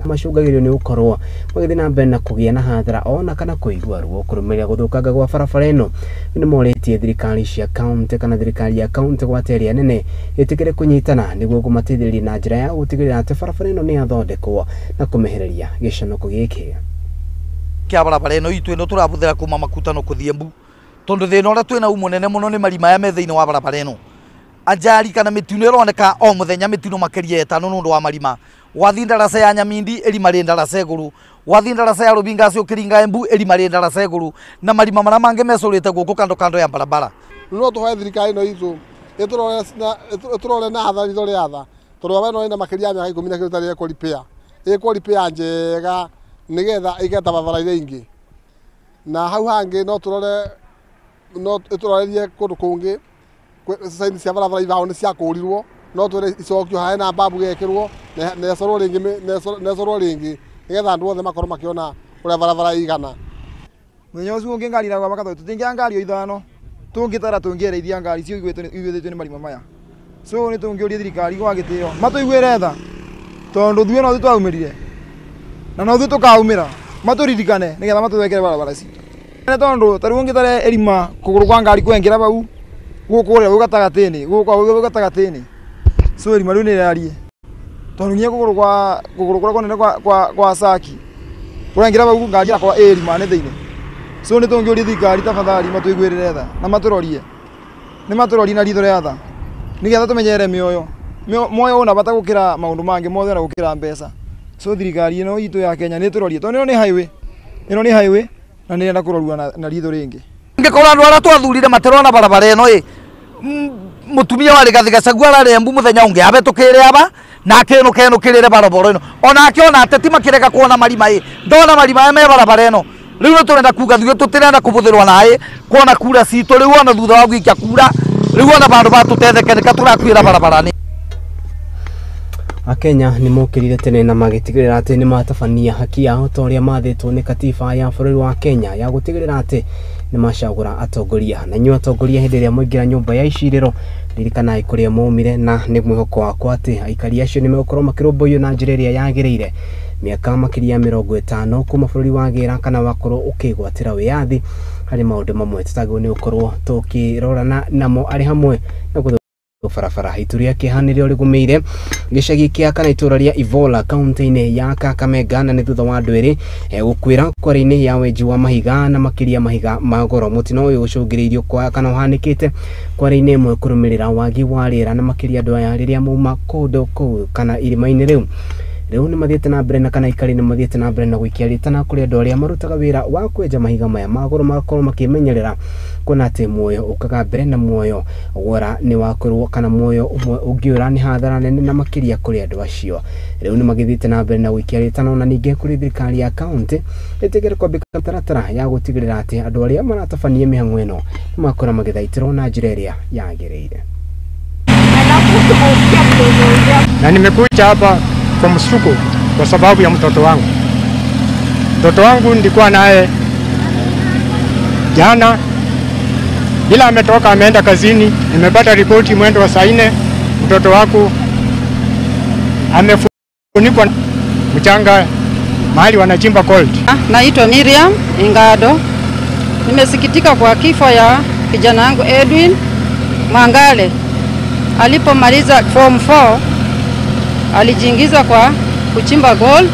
macũngagĩrĩrio nĩ gũkorwo magĩthiĩ na mbere na kũgĩa na hathara ona kana kũigua ruo kũrũmĩrĩra gũthũkanga gwa barabara ĩno. Nĩ morĩtie thirikari cia kaunti kana thirikari ya kaunti gwata ĩrĩa nene ĩtĩkĩre kũnyitana nĩguo kũmateithĩrĩria na njĩra ya gũtigĩrĩra atĩ barabara ĩno nĩ yathondekwo na kũmehereria gĩconoko gĩkĩ. Kĩa barabara ĩno itũ ĩno tũrabũthĩra kuma Makutano kũthiĩ Embu, tondũ thĩna ũrĩa twĩna u mũnene mũno nĩ marima maya me thĩinĩ wa barabara ĩno. Ajali kana mĩtino ĩroneka o mũthenya, mĩtino makĩria ĩtano nĩ ũndũ wa marima. Wathi ndaraca ya Nyamindi ĩrima rĩ ndaraca igũrũ, wathi ndaraca ya Rũbingasi ũkĩringa Embu ĩrima rĩ ndaraca igũrũ, na marima marĩa mangĩ mecũrĩte gũkũ kando kando ya barabara. No tũhoe thirikari ĩno itũ ĩtũrore na tha, ritho rĩa tha, Tondu barabara ĩno ĩna makĩria ya mĩaka 10 na kĩndũ ĩtarĩ yekwo repair. Ĩkwo repair njega nĩgetha ĩgeta barabara iria ingĩ. Na hau hangĩ no tũrore no tũrorerie kũndũ kũngĩ sign cia barabara ibaũ nĩ ciakũrirwo no twĩre icokio hae na mbabu gekĩrwo na ecorwo rĩngĩ nĩgetha andũ othe makorwo makĩona ũrĩa barabara igana. Mũthenya ũcio ũngĩ ngari iragwa makatho tũtingĩoya ngari o ithano tũngĩtara tũngĩereithia ngari icio iguĩtĩtio nĩ marima maya. So nĩ tũngĩũria thirikari gwa gĩtĩo matũiguĩre tha tondũ ithuĩ no ithuĩ twaumĩrire na no ithuĩ tũkaumĩra matũririkane nĩgetha matũthondekere barabara citũ. Nĩ tondũ ta rĩu ũngĩtara ĩrima kũgũrũ kwa ngari kwengira bau gũkũ ũrĩa gwĩ gatagatĩ-inĩ gũkũ gwĩ gatagatĩ-inĩ so ĩrima rĩu nĩ rĩarie tondũ nginya kũgũrũ kwa kũgũrũ kũrĩa kũnene kwa Saki kũraingĩra bau ngari yakwa ĩrima nĩ thĩinĩ. So nĩ tũngĩũria thirikari tafadhali matũiguĩrĩre tha na matũrorie nĩ matũrorie na ritho rĩa tha nĩgetha tũmenyerere mĩoyo. Muoyo ũna bata gũkĩra maũndũ mangĩ mothe na gũkĩra mbeca. So thirikari ĩno itũ ya Kenya nĩ tũrorie tondũ ĩno nĩ highway ĩno nĩ highway na nĩ ĩrenda kũrorua na ritho rĩngĩ. Ngĩkorwo andũ arĩa twathurire matirona barabara ĩno ĩ mũtumia wa Rigathi Gachagua ararĩ Embu mũthenya ũngĩ abetũkĩre aba na akĩnũkenũkĩrĩre barabara ĩno onake ona ateti makĩrega kuona marima ĩ ndona marima maya me barabara ĩno. Rĩu nĩ tũrenda kuga ithuĩ tũtirenda kũbũthĩrwo naĩ kuona kura citũ rĩu ona thutha wa gũikia kura rĩu ona bandũ batũtetheke nĩka tũrakuĩra barabara-inĩ. Akenya nĩ mokĩrire tene na magĩtigĩrĩra atĩ nĩ matabania haki yao ta ũrĩa mathĩtwo nĩ katiba ya bũrũri wa Kenya ya gũtigĩrĩra atĩ nĩ macagũra atongoria. Na inyuĩ atongoria hĩndĩ ĩrĩa mwaingĩra nyũmba ya icirĩro ririkanai kũrĩa maumire na nĩ mwĩhoko wakwa atĩ aikari acio nĩ megũkorwo makĩrũmbũiyo na njĩra ĩrĩa yagĩrĩire. Mĩaka makĩria 50 kuma bũrũri wagĩra kana wakorwo ũkĩgwatĩra wĩyathi harĩ maũndũ mamwe tũtagĩrĩirwo nĩ gũkorwo tũkĩrorana namo arĩ hamwe na barabara. Itu rĩa kĩeha nĩrĩo rĩgũmĩire gĩcagi kĩa kana itũra rĩa Ivola kaunti-inĩ ya Kakamega na nĩ thutha wa andũ erĩ gũkuĩra kware-inĩ ya wenji wa mahiga na makĩria mahiga ma goro. Mũtino ũyũ ũcũngĩrĩirio kwa kana ũhanĩkĩte kware-inĩ ĩmwe kũrũmĩrĩra wagi wa rĩera na makĩria andũ aya rĩrĩa mauma kũndũ kũu kana irima-inĩ rĩu. Rĩu nĩ mathiĩte na mbere na kana aikari nĩ mathiĩte na mbere na gũikia rĩtana kũrĩ andũ arĩa marutaga wĩra wa kwenja mahiga maya ma goro magakorwo makĩmenyerera kuona atĩ muoyo ũkaga mbere na muoyo wora nĩ wakorwo kana muoyo ũmwe ũngĩũra nĩ hathara nene na makĩria kũrĩ andũ acio. Rĩu nĩ magĩthiĩte na mbere na gũikia rĩtana na ningĩ kũrĩ thirikari ya kaunti ĩtĩkĩre kwambĩka mĩtaratara ya gũtigĩrĩra atĩ andũ arĩa maratabania mĩhang'o ĩno nĩ makorwo magĩthaitĩrwo na njĩra ĩrĩa yagĩrĩire. Na nimekuja hapa kwa mshtuko kwa sababu ya mtoto wangu. Mtoto wangu nilikuwa naye jana, bila ametoka ameenda kazini. Nimepata ripoti mwendo wa saa 4 mtoto wangu amefunikwa mchanga mahali wanachimba gold. Naitwa Miriam Ingado. Nimesikitika kwa kifo ya kijana wangu Edwin Mwangale. Alipomaliza form 4 alijiingiza kwa kuchimba gold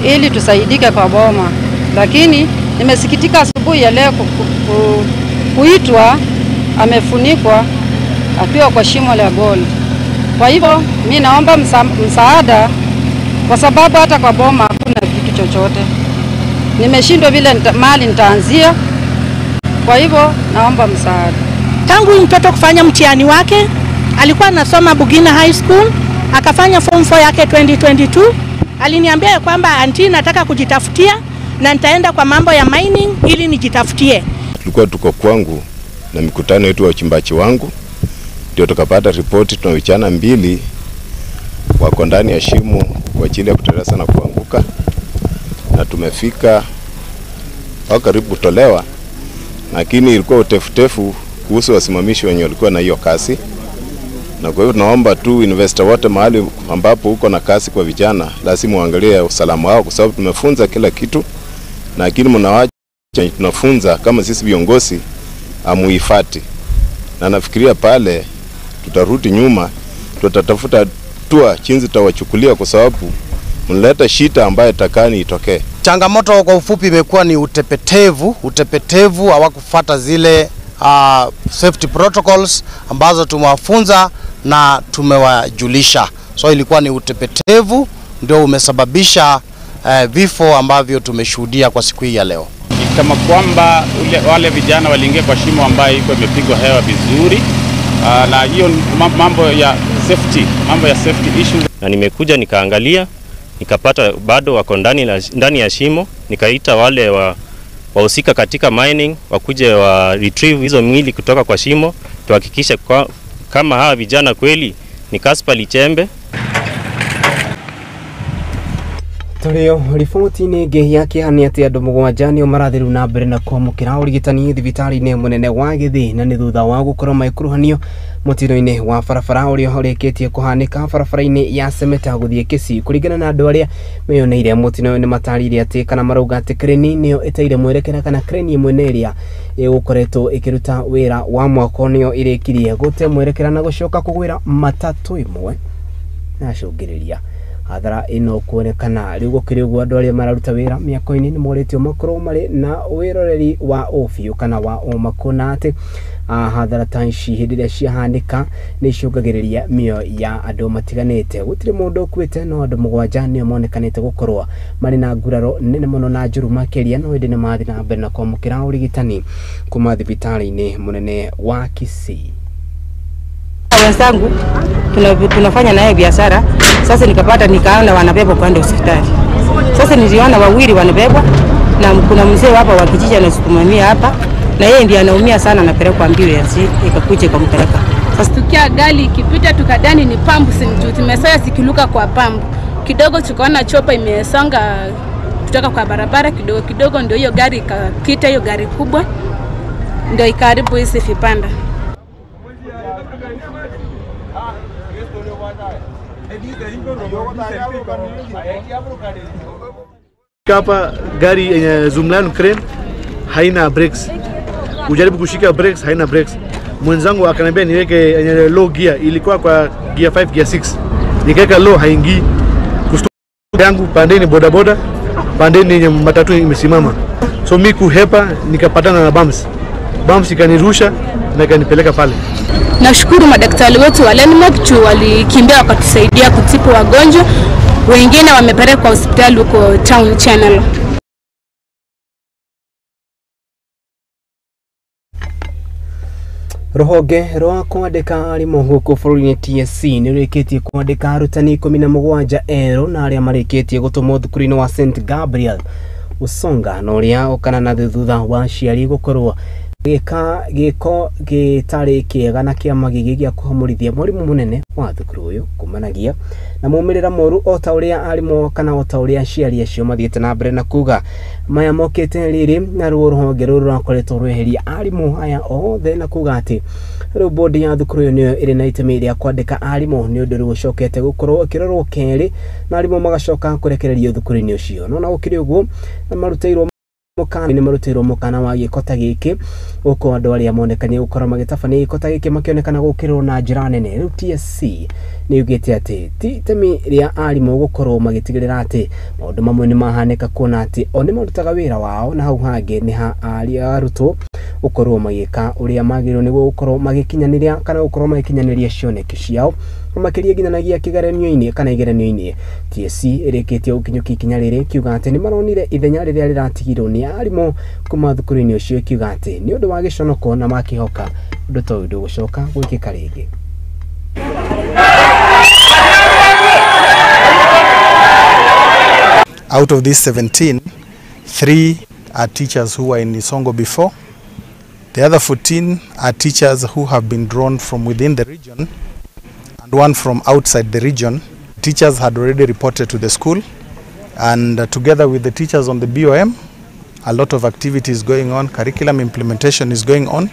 ili tusaidike kwa boma. Lakini nimesikitika asubuhi ya leo kuitwa amefunikwa akiwa kwa shimo la gold. Kwa hivyo mimi naomba msaada kwa sababu hata kwa boma hakuna kitu chochote. Nimeshindwa vile mali nitaanzia. Kwa hivyo naomba msaada. Tangu mtoto kufanya mtihani wake, alikuwa anasoma Bugina High School, akafanya form 4 yake 2022. Aliniambia kwamba anti, nataka kujitafutia na nitaenda kwa mambo ya mining ili nijitafutie. Tulikuwa tuko kwangu na mikutano yetu ya uchimbaji wangu, ndio tukapata ripoti tuna vijana 2 wako ndani ya shimo kwa ajili ya kuteleza na kuanguka, na tumefika wako karibu kutolewa, lakini ilikuwa utefutefu kuhusu wasimamishi wenye walikuwa na hiyo kasi. Na kwa hiyo tunaomba tu investor wote mahali ambapo uko na kasi kwa vijana lazima uangalie usalama wao, kwa sababu tumefunza kila kitu, lakini mnawacha tunafunza kama sisi viongozi amuifati. Na nafikiria pale tutarudi nyuma, tutatafuta hatua jinsi tutawachukulia, kwa sababu mnaleta shida ambayo takani itokee. Changamoto kwa ufupi imekuwa ni utepetevu, hawakufuata zile safety protocols ambazo tumewafunza na tumewajulisha. So ilikuwa ni utepetevu ndio umesababisha vifo ambavyo tumeshuhudia kwa siku hii ya leo. Kama kwamba wale vijana waliingia kwa shimo ambayo iko imepigwa hewa vizuri, Na hiyo mambo ya safety, mambo ya safety issues. Na nimekuja nikaangalia, nikapata bado wako ndani ya shimo, nikaita wale wahusika katika mining wakuje wa retrieve hizo mwili kutoka kwa shimo, tuhakikishe kama hawa vijana kweli ni Kaspa Lichembe. Tũrĩo riboti-inĩ ĩngĩ ya kĩeha nĩ atĩ andũ 7 nĩo marathiĩ na mbere na kwamũkĩra ũrigitani thibitarĩ-inĩ mũnene wa Gĩthii, na nĩ thutha wa gũkorwo magĩkuruhanio mũtino-inĩ wa barabara ũrĩa ũrĩkĩtie kũhanĩka barabara-inĩ ya Semeta gũthiĩ Kisii. Kũringana na andũ arĩa meyoneire mũtino ũyũ nĩ matarĩirie atĩ kana marauga atĩ kreni nĩyo ĩteire mwerekera, kana kreni ĩmwe na ĩrĩa ĩgũkoretwo ĩkĩruta wĩra wa mwako nĩyo ĩrĩkirie gũte mwerekera na gũcoka kũgwĩra matatũ ĩmwe na acũngĩrĩria hathara ĩno kuonekana. Rĩu gũkĩrĩ ũguo, andũ arĩa mararuta wĩra mĩako-inĩ nĩ morĩtio makorwo marĩ na wĩroreri wa ũbiũ kana wa ũma, kuona atĩ hathara ta ici hĩndĩ ĩrĩa ciahanĩka nĩ icũngagĩrĩria mĩoyo ya andũ matiganĩte. Gũtirĩ mũndũ ũkuĩte, no andũ 7 nĩo monekanĩte gũkorwo marĩ na nguraro nene mũno na njũru makĩria, no ĩndĩ nĩ mathiĩ na mbere na kwamũkĩra ũrigitani kuma thibitarĩ-inĩ mũnene wa Kisii. Wenzangu tunafanya naye biashara. Sasa nikapata nikaona wanabebwa kwenda hospitali. Sasa niliona wawili wanabebwa na kuna mzee hapa wa kijiji anasukumamia hapa, na yeye ndiye anaumia sana, anapelekwa ambulance ikakuja ikampeleka. Sasa tukia gari ikipita tukadani ni pambu, simjui tumesaya sikiluka kwa pambu. Kidogo tukaona chopa imesonga kutoka kwa barabara kidogo kidogo, ndio hiyo gari ikapita, hiyo gari kubwa ndio ikaribu hizi vipanda. Hapa gari yenye Zoomlion crane haina brakes. Ujaribu kushika brakes, haina brakes. Mwenzangu akaniambia niweke yenye low gear, ilikuwa kwa gear 5 gear 6. Nikaweka low haingii. Kustuka yangu pandeni bodaboda, pandeni yenye matatu imesimama. So mimi kuhepa nikapatana na bumps. Bumps ikanirusha na ikanipeleka pale. Nashukuru madaktari wetu wa Landmark juu walikimbia wakatusaidia kutibu wagonjwa. Wengine wamepelekwa hospitali huko Town Channel. Rũhonge rwa kwandĩka arimũ gũkũ bũrũri-inĩ TSC nĩ rũrĩkĩtie kwandĩka arutani 17 erũ na arĩa marĩkĩtie gũtũmwo thukuru-inĩ wa St Gabriel Usonga, na ũrĩa ũkana na thutha wa aciari gũkorwo gĩko gĩtarĩ kĩega na kĩa magigi gĩa kũhamũrithia mwarimũ mũnene wa thukuru ũyũ kumanagia na maumĩrĩra moru o ta ũrĩa arimũ kana o ta ũrĩa aciari acio mathiĩte na mbere na kuga maya mokĩte rĩrĩ na ruo rũhonge rũrũ rũrakoretwo rweheria arimũ aya othe na kuga atĩ rĩu bodi ya thukuru ũyũ nĩyo ĩrĩ na itemi rĩa kwandĩka arimũ nĩ ũndũ rĩu ũcokete gũkorwo ĩkĩrorwo kerĩ na arimũ magacoka kũrekererio thukuru-inĩ ũcio. No na gũkĩrĩ ũguo marutĩirwo mũkana nĩ marutĩirwo mũkana wa gĩko ta gĩkĩ gũkũ andũ arĩa monekanie gũkorwo magĩtabania gĩko ta gĩkĩ makĩonekana gũkĩrĩrwo na njĩra nene. Rĩu TSC nĩ yugĩte atĩ ti itemi rĩa arimũ gũkorwo magĩtigĩrĩra atĩ maũndũ mamwe nĩ mahanĩka, kuona atĩ o nĩ marutaga wĩra wao na hau hangĩ nĩ ha arutwo gũkorwo magĩka ũrĩa magĩrĩirwo nĩguo gũkorwo magĩkinyanĩria kana gũkorwo magĩkinyanĩria cioneki ciao makĩria nginyanagia kĩgeranio-inĩ kana igeranio-inĩ. TSC ĩrĩkĩtie gũkinyũkia ikinya rĩrĩ kiuga atĩ nĩ maronire ithenya rĩrĩa rĩratigirwo nĩ arimũ kuma thukuru-inĩ ũcio, ĩkiuga atĩ nĩ ũndũ wa gĩconoko na makĩhoka ũndũ ta ũyũ ndũgũcoka gwĩkĩka rĩngĩ. Out of these 17, 3 are teachers who were in Isongo before. The other 14 are teachers who have been drawn from within the region and one from outside the region. Teachers had already reported to the school, and together with the teachers on the BOM, a lot of activity is going on, curriculum implementation is going on,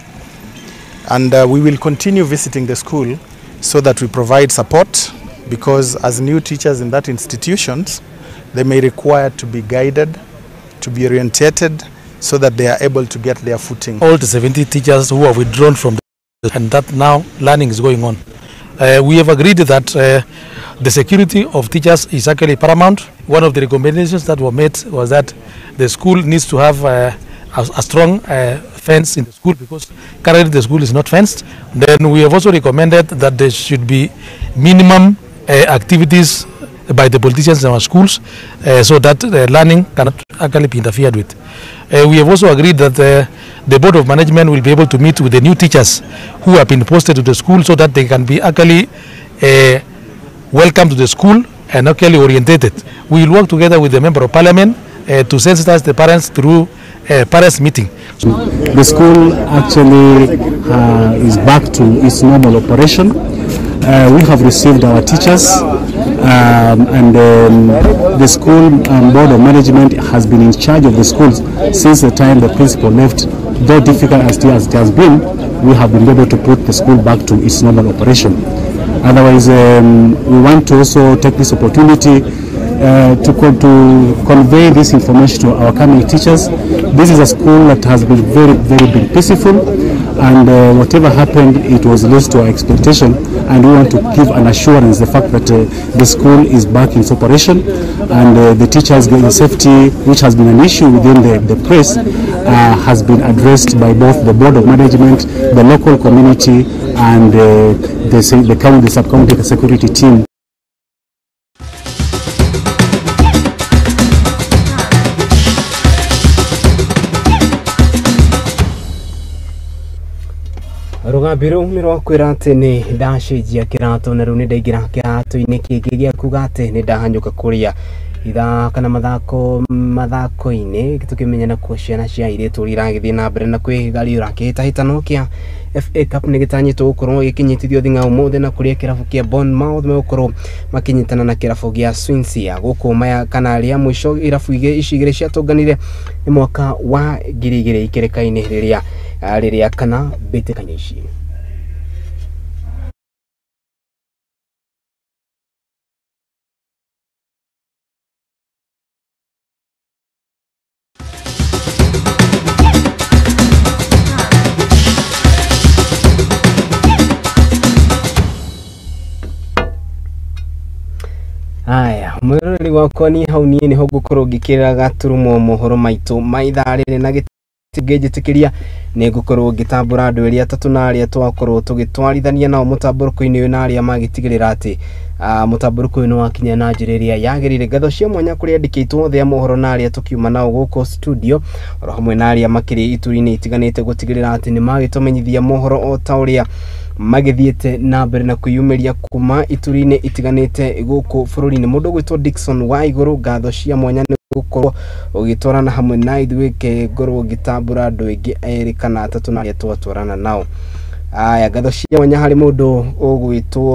and we will continue visiting the school so that we provide support, because as new teachers in that institutions, they may require to be guided, to be orientated, so that they are able to get their footing. All the 70 teachers who are withdrawn from the, and that now learning is going on. We have agreed that the security of teachers is actually paramount. One of the recommendations that were made was that the school needs to have a strong fence in the school, because currently the school is not fenced. Then we have also recommended that there should be minimum activities by the politicians in our schools, so that the learning cannot actually be interfered with. We have also agreed that The board of management will be able to meet with the new teachers who have been posted to the school so that they can be actually welcomed to the school and actually orientated. We will work together with the member of parliament to sensitize the parents through a parents meeting. The school actually is back to its normal operation. We have received our teachers, and the school board of management has been in charge of the schools since the time the principal left. Though difficult as it has been, we have been able to put the school back to its normal operation. Otherwise, we want to also take this opportunity to convey this information to our coming teachers. This is a school that has been very, very been peaceful, and whatever happened, it was less to our expectation, and we want to give an assurance the fact that the school is back in operation, and the teachers' safety, which has been an issue within the press, has been addressed by both the board of management, the local community, and the county, the sub-county, the security team. Rũgambi rũu nĩ rwakwĩra atĩ nĩ ndacenjia kĩratũ na rĩu nĩ ndaingĩra kĩratũ-inĩ kĩngĩ gĩa kuga atĩ nĩ ndahanyũka kũrĩa ithaa kana mathako-inĩ tũkĩmenya nakuo ciana cia airĩtu ũrĩa iragĩthiĩ na mbere na kwĩgariũra kĩhĩtahĩtano kĩa FA Cup nĩ gĩtanyĩtwo gũkorwo gĩkĩnyitithio thing'a ũmũthĩ na kũrĩa kĩrabu kĩa Bournemouth megũkorwo makĩnyitana na kĩrabu gĩa Swansea gũkũ maya kana rĩa mũico irabu ici igĩrĩ ciatũnganire nĩ mwaka wa 2000 ikereka-inĩ rĩrĩa kana mbĩtĩkanio ici. Aya, mwĩroreri wakwa niĩ hau niĩ nĩho ngũkorwo ngĩkĩra gaturumo mohoro maitũ ma ithaa rĩrĩ na gĩtĩngĩnjĩtĩkĩria nĩ ngũkorwo ngĩtambũra andũ erĩ atatũ na arĩa twakorwo tũgĩtwarithania nao mũtambũrũko-inĩ ũyũ na arĩa magĩtigĩrĩra atĩ mũtambũrũko ũyũ nĩ wakinya na njĩra ĩrĩa yagĩrĩire. Ngatho cia mwanya kũrĩ andĩkĩtwo othe a mohoro na arĩa tũkiuma nao gũkũ studio oro hamwe na arĩa makĩrĩ ituri-inĩ itiganĩte gũtigĩrĩra atĩ nĩ magĩtũmenyithia mohoro o ta ũrĩa magĩthiĩte na mbere na kwĩyumĩria kuma ituri-inĩ itiganĩte gũkũ bũrũri-inĩ. Mũndũ ũgwĩtwo Dickson wa Igũrũ, ngatho cia mwanya nĩ gũkorwo ũgĩtwarana hamwe na ithuĩ, ke ngorwo ngĩtambũra andũ aingĩ erĩ kana atatũ na arĩa twatwarana nao. Aya, ngatho cia mwanya harĩ mũndũ ũgwĩtwo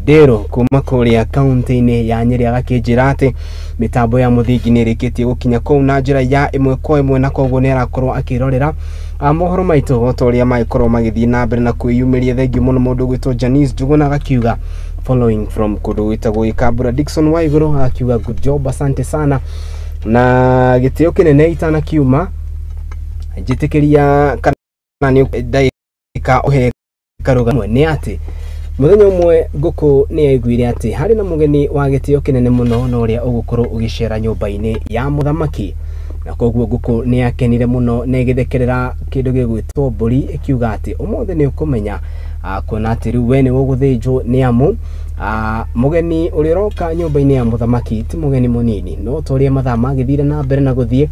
Ndero kuma kũrĩa kaunti-inĩ ya Nyĩrĩ agakĩnjĩra atĩ mĩtambo ya mũthingi nĩ ĩrĩkĩtie gũkinya kũu na njĩra ya ĩmwe kwa ĩmwe na koguo nĩ arakorwo akĩrorera mohoro maitũ o ta ũrĩa magĩkorwo magĩthiĩ na mbere na kwĩyumĩria. Thengiũ mũno mũndũ ũgwĩtwo Janice Njuguna agakiuga following from kũndũ gwĩtagwo Gĩkambura. Dickson wa Igũrũ agakiuga good job, asante sana, na gĩtĩo kĩnene itanakiuma njĩtĩkĩria kana nĩ ndagĩka ũhe karũgamo nĩ atĩ mũthenya ũmwe ngũkũ nĩ yaiguire atĩ harĩ na mũgeni wa gĩtĩo kĩnene mũno na ũrĩa ũgũkorwo ũgĩcera nyũmba-inĩ ya mũthamaki, na koguo ngũkũ nĩ yakenire mũno na ĩgĩthekerera kĩndũ gĩgwĩtwo mbũri ĩkiuga atĩ ũmũthĩ nĩ ũkũmenya kuona atĩ rĩu we nĩ ũgũthĩnjwo nĩ amu mũgeni ũrĩa ũroka nyũmba-inĩ ya mũthamaki ti mũgeni mũnini. No ta ũrĩa mathaa magĩthire na mbere na gũthiĩ,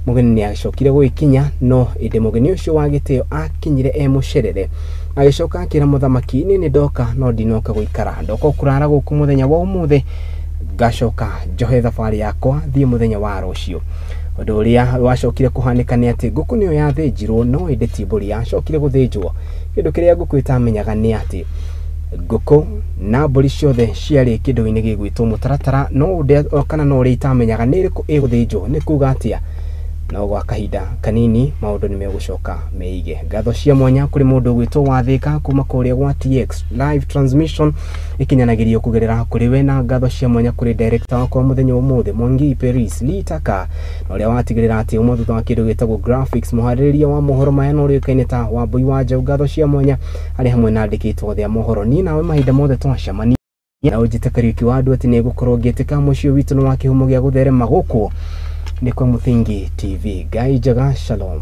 mũgeni nĩ acokire gũgĩkinya, no ĩndĩ mũgeni ũcio wa gĩtĩo akinyire e mũcerere. Agĩcoka akĩra mũthamaki, niĩ nĩ ndoka no ndinoka gũikara, ndoka kũrara gũkũ mũthenya wa ũmũthĩ, ngacoka njohe thabarĩ yakwa thiĩ mũthenya wa rũciũ. Ũndũ ũrĩa wacokire kũhanĩka nĩ atĩ ngũkũ nĩyo yathĩnjirwo, no ĩndĩ ti mbũri yacokire gũthĩnjwo. Kĩndũ kĩrĩa ngũkũ ĩtamenyaga nĩ atĩ ngũkũ na mbũri ciothe ciarĩ kĩndũ-inĩ gĩgwĩtwo mũtaratara, no ũndũ kana no ũrĩa itamenyaga nĩ ĩrĩkũ ĩgũthĩnjwo nĩ kuga atĩa, no gwa kahinda kanini maũndũ nĩ megũcoka meige. Ngatho cia mwanya kũrĩ mũndũ ũgwĩtwo Wathĩka kuma kũrĩa gwa TX live transmission ĩkinyanagĩrio kũgerera kũrĩ we, na ngatho cia mwanya kũrĩ director wakwa mũthenya ũmũthĩ Mwangi Peris Litaka, na ũrĩa watigĩrĩra atĩ ũmũthĩ thutha wa kĩndũ gĩtagwo graphics, mũharĩrĩria wa mohoro maya na ũrĩa ũĩkaine ta Wambui wa Njaũ. Ngatho cia mwanya arĩ hamwe na andĩkĩtwo othe a mohoro. Niĩ nawe mahinda mothe twacemania na ũnjĩte Kariũki wa Andũ atĩ nĩ ngũkorwo ngĩtĩka mũciĩ witũ nĩ wa kĩhumo gĩa gũtherema gũkũ nĩ kwa Mũthingi TV. Ngai njega, shalom.